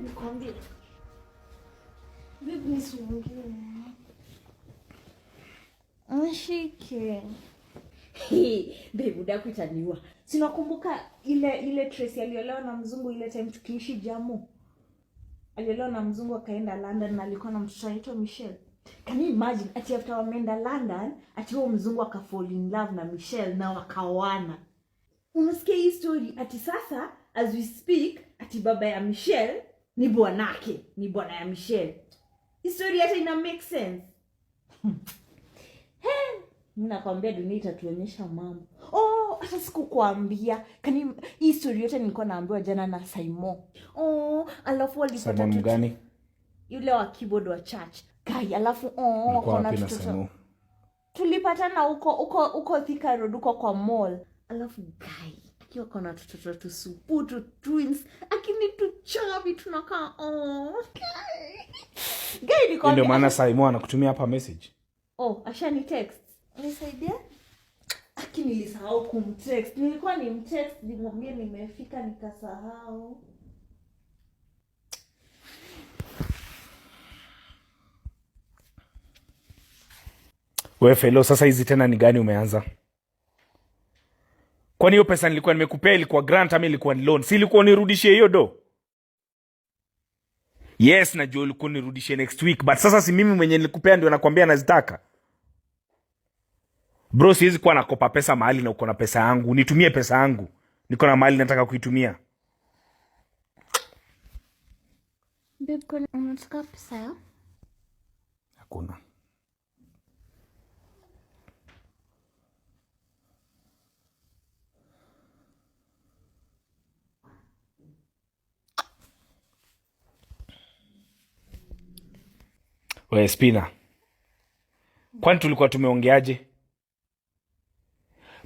Nikwambie. Babe, nisiongee. Nishike. Hey, babe, udaku itaniua. Si unakumbuka ile Tracy aliolewa na mzungu ile time tukiishi Jamu? Aliolewa na mzungu akaenda London na alikuwa na mtoto anaitwa Michelle. Can you imagine ati after wameenda London, ati huo mzungu akafall in love na Michelle na wakaoana. Unasikia hii story ati sasa as we speak ati baba ya Michelle ni bwanake, ni bwana ya Michelle. Hii story hata ina make sense. Mimi nakwambia dunia itatuonyesha mambo. Oh, hata sikukwambia. Kani hii story yote nilikuwa naambiwa jana na Saimo. Oh, alafu walipata Simon mgani? Yule wa keyboard wa church. Kai, alafu oh, Mlikuwa wako na wapi na tutoto. Simon? Tulipatana huko Thika Road, huko kwa mall. Alafu guy akiwa kona tutoto tusupu tu twins, akini tuchavi tunakaa oh. Guy, Hiyo nikwambia ndio maana Simon anakutumia hapa message. Oh, ashani text. Nisaidia? Aki nilisahau kumtext. Nilikuwa ni mtext nimwambie nimefika nikasahau. We Felo, sasa hizi tena ni gani umeanza? Kwani hiyo pesa nilikuwa nimekupea ilikuwa grant ama ilikuwa ni loan? Si ilikuwa nirudishie hiyo do? Yes, najua ulikuwa nirudishie next week, but sasa si mimi mwenye nilikupea ndio nakwambia nazitaka. Bro, siwezi kuwa nakopa pesa mahali na uko na pesa yangu. Nitumie pesa yangu. Niko na mahali nataka kuitumia. Babe, kwani unataka pesa ya? Hakuna. We Spina, kwani tulikuwa tumeongeaje?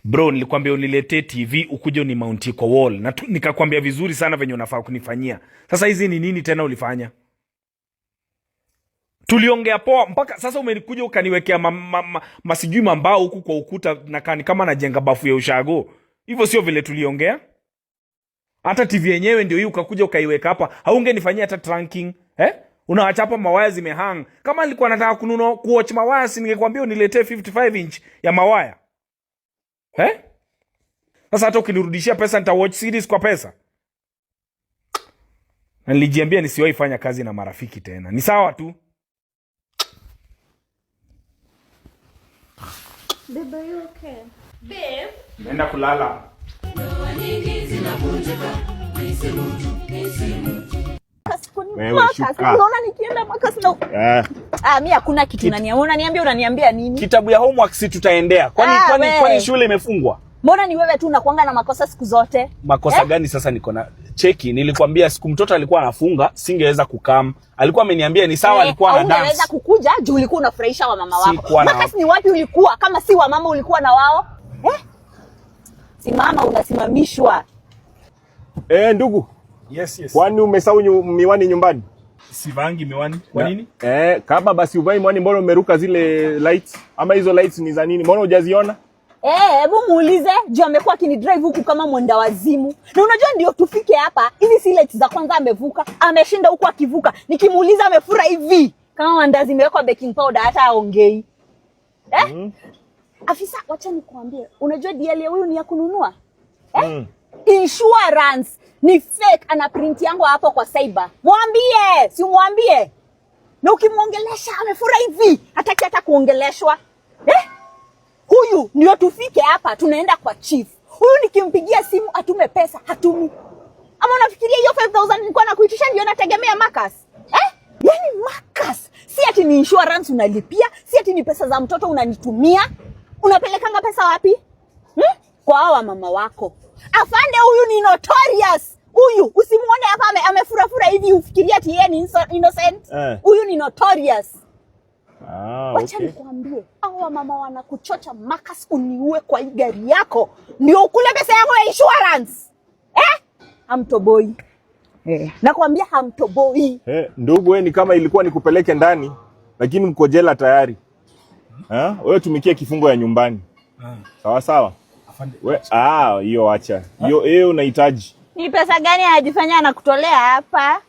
Bro, nilikwambia uniletee TV ukuje unimauntie kwa wall na nikakwambia vizuri sana venye unafaa kunifanyia. Sasa hizi ni nini tena ulifanya? Tuliongea poa mpaka sasa umenikuja ukaniwekea masijui mambao huku kwa ukuta na kani kama najenga bafu ya ushago. Hivyo sio vile tuliongea. Hata TV yenyewe ndio hii ukakuja ukaiweka hapa. Haungenifanyia hata trunking, eh? Unaacha hapa mawaya zimehang. Kama nilikuwa nataka kununua kuwatch mawaya, si ningekwambia uniletee 55 inch ya mawaya. Eh? Sasa hata ukinirudishia pesa nita watch series kwa pesa. Na nilijiambia nisiwahi fanya kazi na marafiki tena. Ni sawa tu. Babe, are you okay? Babe? Naenda kulala. Wewe Marcus, shuka. unaona nikienda Marcus na Ah, mimi hakuna kitu unaniambia. Unaniambia nini? Kitabu ya homework si tutaendea. Kwani Ah, kwani we. kwani shule imefungwa? Mbona ni wewe tu unakuanga na makosa siku zote? Makosa gani sasa niko na cheki? Nilikwambia siku mtoto alikuwa anafunga, singeweza kukam. Alikuwa ameniambia ni sawa, alikuwa ana Haungeweza dance. kukuja juu ulikuwa unafurahisha wamama wako. Sikuwa na- Marcus, ni wapi ulikuwa? Kama si wamama ulikuwa na wao? Eh? Simama, unasimamishwa. Ndugu, Yes, yes. kwani umesahau miwani nyumbani? Sivangi miwani. Kwa nini? Kama basi uvai miwani, mbona umeruka zile lights? Ama hizo lights ni za nini? Mbona hujaziona? Hebu muulize juu amekuwa akinidrive huku kama mwenda wazimu. Na unajua ndio tufike hapa, hizi si lights za kwanza amevuka, ameshinda huku akivuka. Nikimuuliza amefura hivi kama mandazi imewekwa baking powder hata haongei. Eh? Afisa, wacha nikuambie, unajua DL ya huyu ni ya kununua? Eh? Insurance ni fake, ana print yangu hapo kwa cyber. Mwambie, si mwambie. Na ukimuongelesha amefura hivi, hataki hata kuongeleshwa. Eh? Huyu ndio tufike hapa, tunaenda kwa chief. Huyu nikimpigia simu atume pesa, hatumi. Ama unafikiria hiyo 5000 nilikuwa nakuitisha ndio nategemea Marcus? Eh? Yaani Marcus, si ati ni insurance unalipia, si ati ni pesa za mtoto unanitumia. Unapelekanga pesa wapi? Kwa hawa mama wako. Afande huyu ni notorious. Huyu usimuone hapa amefurafura hivi ufikiria ati yeye ni innocent. Huyu ni notorious. Wacha nikuambie, hawa mama wanakuchocha Marcus, uniue kwa hii gari yako ndio ukule pesa yangu ya insurance. Eh? Hamtoboi. Nakwambia hamtoboi. Ndugu wewe ni kama ilikuwa nikupeleke ndani lakini mko jela tayari. Wewe tumikie kifungo ya nyumbani. Sawa sawa. We, hiyo acha. Hiyo hiyo unahitaji. Ni pesa gani anajifanya anakutolea hapa?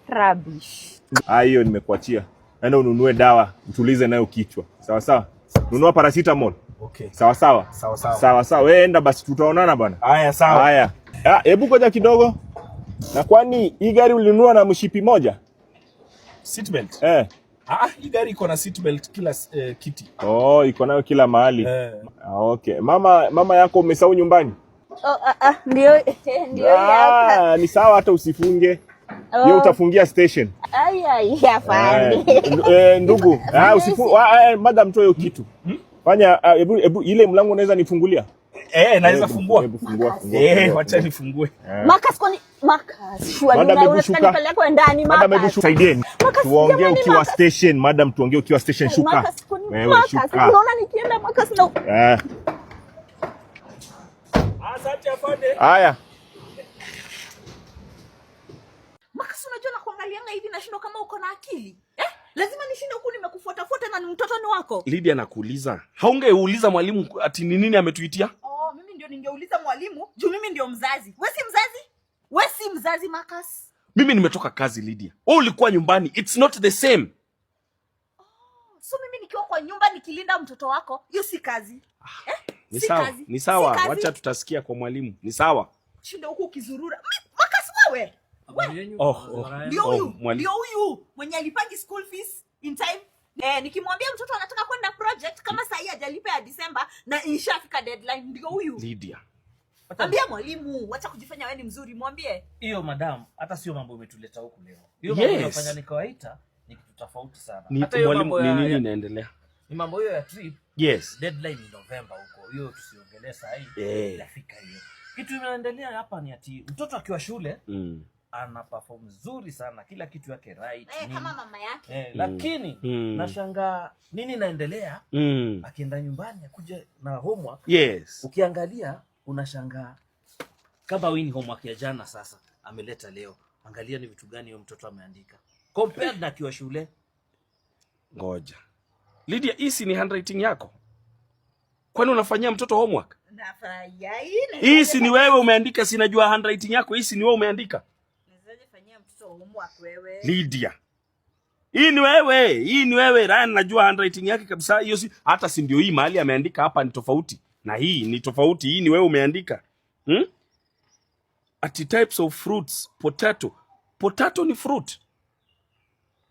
Rubbish. Ah, hiyo nimekuachia. Enda ununue dawa, utulize nayo kichwa. Sawa sawa. Nunua paracetamol. Okay. Sawa sawa. Sawa sawa. Sawa sawa. Wewe enda basi, tutaonana bwana. Haya, sawa. Haya. Ah, hebu ngoja kidogo. Na kwani hii gari ulinunua na mshipi moja? Seatbelt. Eh. Ah, hii gari iko na seatbelt kila kiti. Oh, iko nayo kila mahali. Eh. Ah, okay. Mama yako umesahau nyumbani? Oh, ah, ah, ndio hii hapa. Ah, ni sawa hata usifunge. Hiyo Oh. utafungia station. Ai ai, afande. Ndugu, ah, ah, madam, toa hiyo kitu. Fanya, ah, hebu ile mlango unaweza nifungulia? Eh, naweza fungua. Hebu fungua, fungua. Eh, Fungua, wacha fungua. nifungue. Marcus, kwani Marcus, shua Madam, una hebu unataka shuka. nipelekwe ndani? Madam, hebu Marcus. shuka. Saidieni. Marcus, Tuongee jamani, ukiwa Marcus. station, madam, tuongee ukiwa station, shuka. Marcus, kwani Wewe Marcus, shuka. unaona nikienda, Marcus, na Eh. Asante, afande. Haya. Marcus, unajua nakuangalianga hivi nashindwa kama uko na akili. Eh? Lazima nishinde huku nimekufuatafuata na ni mtoto ni wako. Lydia, nakuuliza, haungeuliza mwalimu ati ni nini ametuitia? Oh, mimi ndio ningeuliza mwalimu juu mimi ndio mzazi. We si mzazi? We si mzazi, Marcus? Mimi nimetoka kazi, Lydia, wewe ulikuwa nyumbani. It's not the same. So mimi nikiwa kwa nyumba nikilinda mtoto wako, hiyo si kazi? Eh? Ni Si sawa, kazi. ni sawa. Si kazi. Wacha tutasikia kwa mwalimu. Ni sawa. Shinda huku ukizurura. Marcus, wewe. Oh. Ndio Oh, huyu, mwalimu. ndio huyu mwenye alipangi school fees in time. Eh, nikimwambia mtoto anataka kwenda project kama saa hii hajalipa ya December na ishafika deadline, ndio huyu. Lydia. Ambia mwalimu, wacha kujifanya wewe ni mzuri, mwambie. Hiyo madam, hata sio mambo imetuleta huku leo. Hiyo mambo inafanya nikawaita ni kitu tofauti sana. Ni Hata hiyo mwalimu, mambo ni nini inaendelea? Ni mambo hiyo ya trip. Deadline ni November huko. Hiyo tusiongelee saa hii. Inafika hiyo. Kitu inaendelea hapa ni ati mtoto akiwa shule ana perform nzuri sana, kila kitu yake right. Eh, nini. kama mama yake. Eh, lakini nashangaa nini inaendelea akienda nyumbani akuja na homework. Ukiangalia unashangaa kama hii ni homework ya jana, sasa ameleta leo. Angalia ni vitu gani huyo mtoto ameandika compared na akiwa shule. Ngoja. Lydia, hii si ni handwriting yako? Kwani unafanyia mtoto homework? Nafanya hii. Hii si ni wewe umeandika? Si najua handwriting yako. Hii si ni wewe umeandika? Nawezaje fanyia mtoto homework wewe? Lydia. Hii ni wewe, hii ni wewe. Ryan najua handwriting yake kabisa. Hiyo si hata si ndio hii mahali ameandika hapa ni tofauti. Na hii ni tofauti. Hii ni wewe umeandika. Ati types of fruits, potato. Potato ni fruit.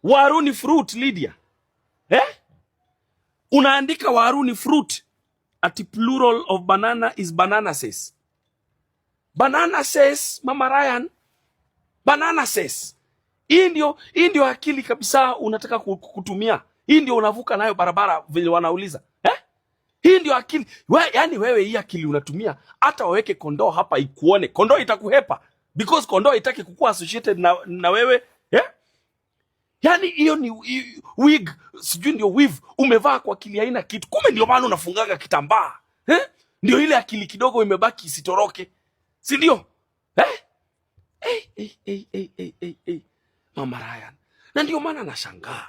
Waru ni fruit, Lydia. Eh? Unaandika waru ni fruit. Ati plural of banana is banana says. Banana says, Mama Ryan. Banana says. Hii ndio akili kabisa unataka kutumia. Hii ndio unavuka nayo barabara vile wanauliza. Eh? Hii ndio akili. Yani wewe hii akili unatumia hata waweke kondoo hapa ikuone. Kondoo itakuhepa because kondoo haitaki kukuwa associated na wewe. Eh? Yaani hiyo ni wig, sijui ndio weave umevaa kwa akili haina kitu. Kumbe ndio maana unafungaga kitambaa. Eh? Ndio ile akili kidogo imebaki isitoroke. Si ndio? Eh? Hey, hey, hey, hey, hey, hey, hey. Mama Ryan. Na ndio maana nashangaa.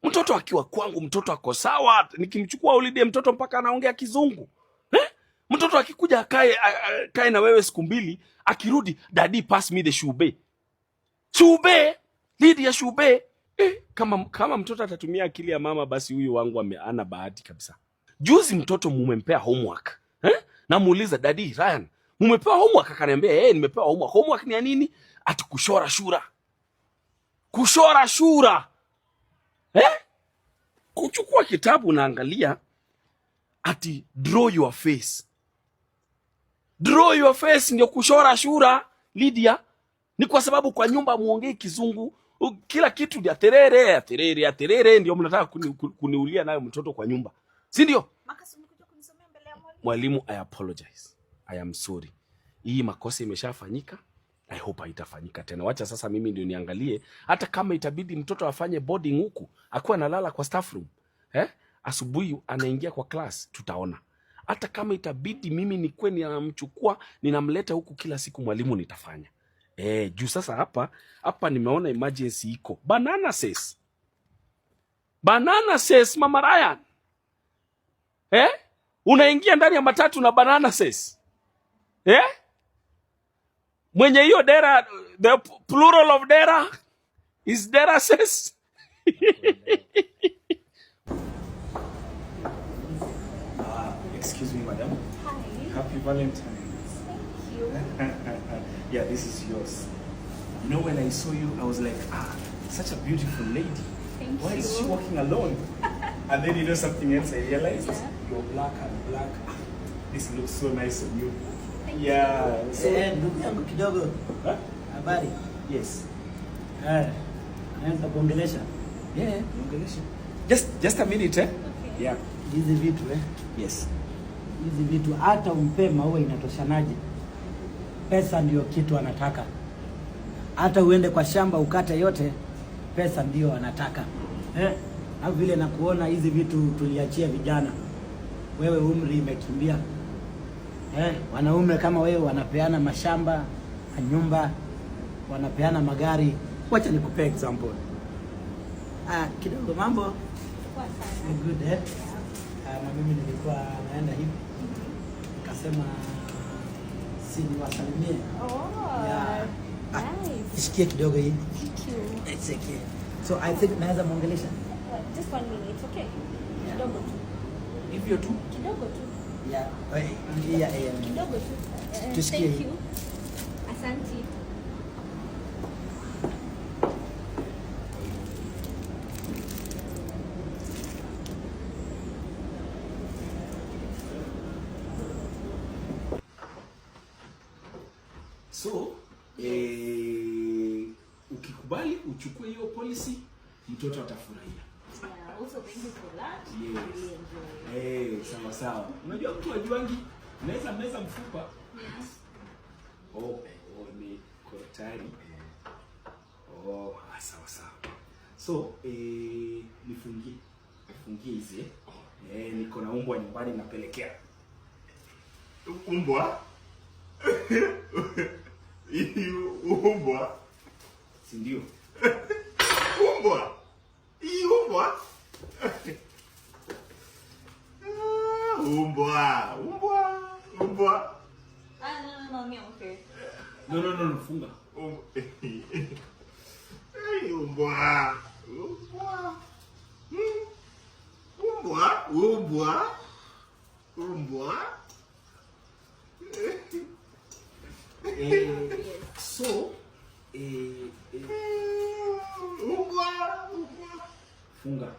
Mtoto akiwa kwangu mtoto ako sawa, nikimchukua holiday mtoto mpaka anaongea Kizungu. Eh? Mtoto akikuja akae na wewe siku 2, akirudi, "Daddy, pass me the shube." Shube, Lydia, shube. Eh, kama mtoto atatumia akili ya mama, basi huyu wangu ana bahati kabisa. Juzi mtoto mumempea homework. Eh? Namuuliza, "Daddy Ryan, mumepewa homework?" Akaniambia, "Eh, nimepewa homework." Homework ni ya nini? Ati kushora shura. Kushora shura. Eh? Kuchukua kitabu naangalia ati draw your face. Draw your face ndio kushora shura, Lydia. Ni kwa sababu kwa nyumba muongei Kizungu, kila kitu ya terere, ya terere, ya terere ndio mnataka kuniulia nayo mtoto kwa nyumba. Si ndio? Marcus, umekuja kunisomea mbele ya mwalimu. Mwalimu, I apologize. I am sorry. Hii makosa imeshafanyika. I hope haitafanyika tena. Wacha sasa mimi ndio niangalie hata kama itabidi mtoto afanye boarding huku, akuwa analala kwa staff room. Eh? Asubuhi anaingia kwa class, tutaona. Hata kama itabidi mimi nikuwe ninamchukua, ninamleta huku kila siku, mwalimu, nitafanya. Eh, juu sasa hapa nimeona emergency iko. Banana says. Banana says, Mama Ryan. Eh? Unaingia ndani ya matatu na banana says. Eh? Mwenye hiyo dera, the plural of dera. Is there access? Excuse me, madam. Hi. Happy Valentine's. Thank you. Yeah, this is yours. You know, when I saw you, I was like, ah, such a beautiful lady. Thank Why is she you. walking alone? And then you know something else I realized? Yeah. You're black and black. Ah, this looks so nice on you. Yeah. So, Eh, ndugu yangu kidogo, huh? habari? Yes. Eh, naweza kuongelesha Yeah, niongeleshe. Just a minute, eh? Yeah. hizi vitu eh? Yes. Hizi vitu hata umpe maua inatoshanaje? Pesa ndiyo kitu anataka. Hata uende kwa shamba ukate yote, pesa ndiyo anataka eh? Au vile nakuona hizi vitu tuliachia vijana, wewe umri imekimbia eh? Wanaume kama wewe wanapeana mashamba, manyumba, wanapeana magari. Wacha nikupee example. Ah, kidogo mambo Poa sana. good eh? Ah, na mimi nilikuwa naenda hivi nikasema si niwasalimie. Oh. Yeah. Ah, Nice. nishikie kidogo hii. Thank you. It's okay. So I think naweza muongelesha. Just one minute, okay? Kidogo tu. Hivyo tu. Kidogo tu. Yeah. Yeah. Kidogo tu. Tushikie Thank hii. you. Asante. So, ukikubali uchukue hiyo policy, mtoto atafurahia. Yeah, also thank you for that. Yes. I really enjoy. Eh, sawa sawa. Unajua mtu ajuangi, unaweza meza mfupa. Oh, iko tayari. Oh, ah, sawa sawa. So, nifungie. Nifungie hizi. Eh. Eh, niko na umbwa nyumbani napelekea. Umbwa? Umbwa? Si ndio? Umbwa? Hii umbwa? Ah, umbwa, umbwa, umbwa. Ah, no, no, no, me, I'm okay. No, no, no, no, funga. Hey, umbwa. Umbwa. Hmm. Umbwa, umbwa. Umbwa. So, Umbwa, umbwa. Funga.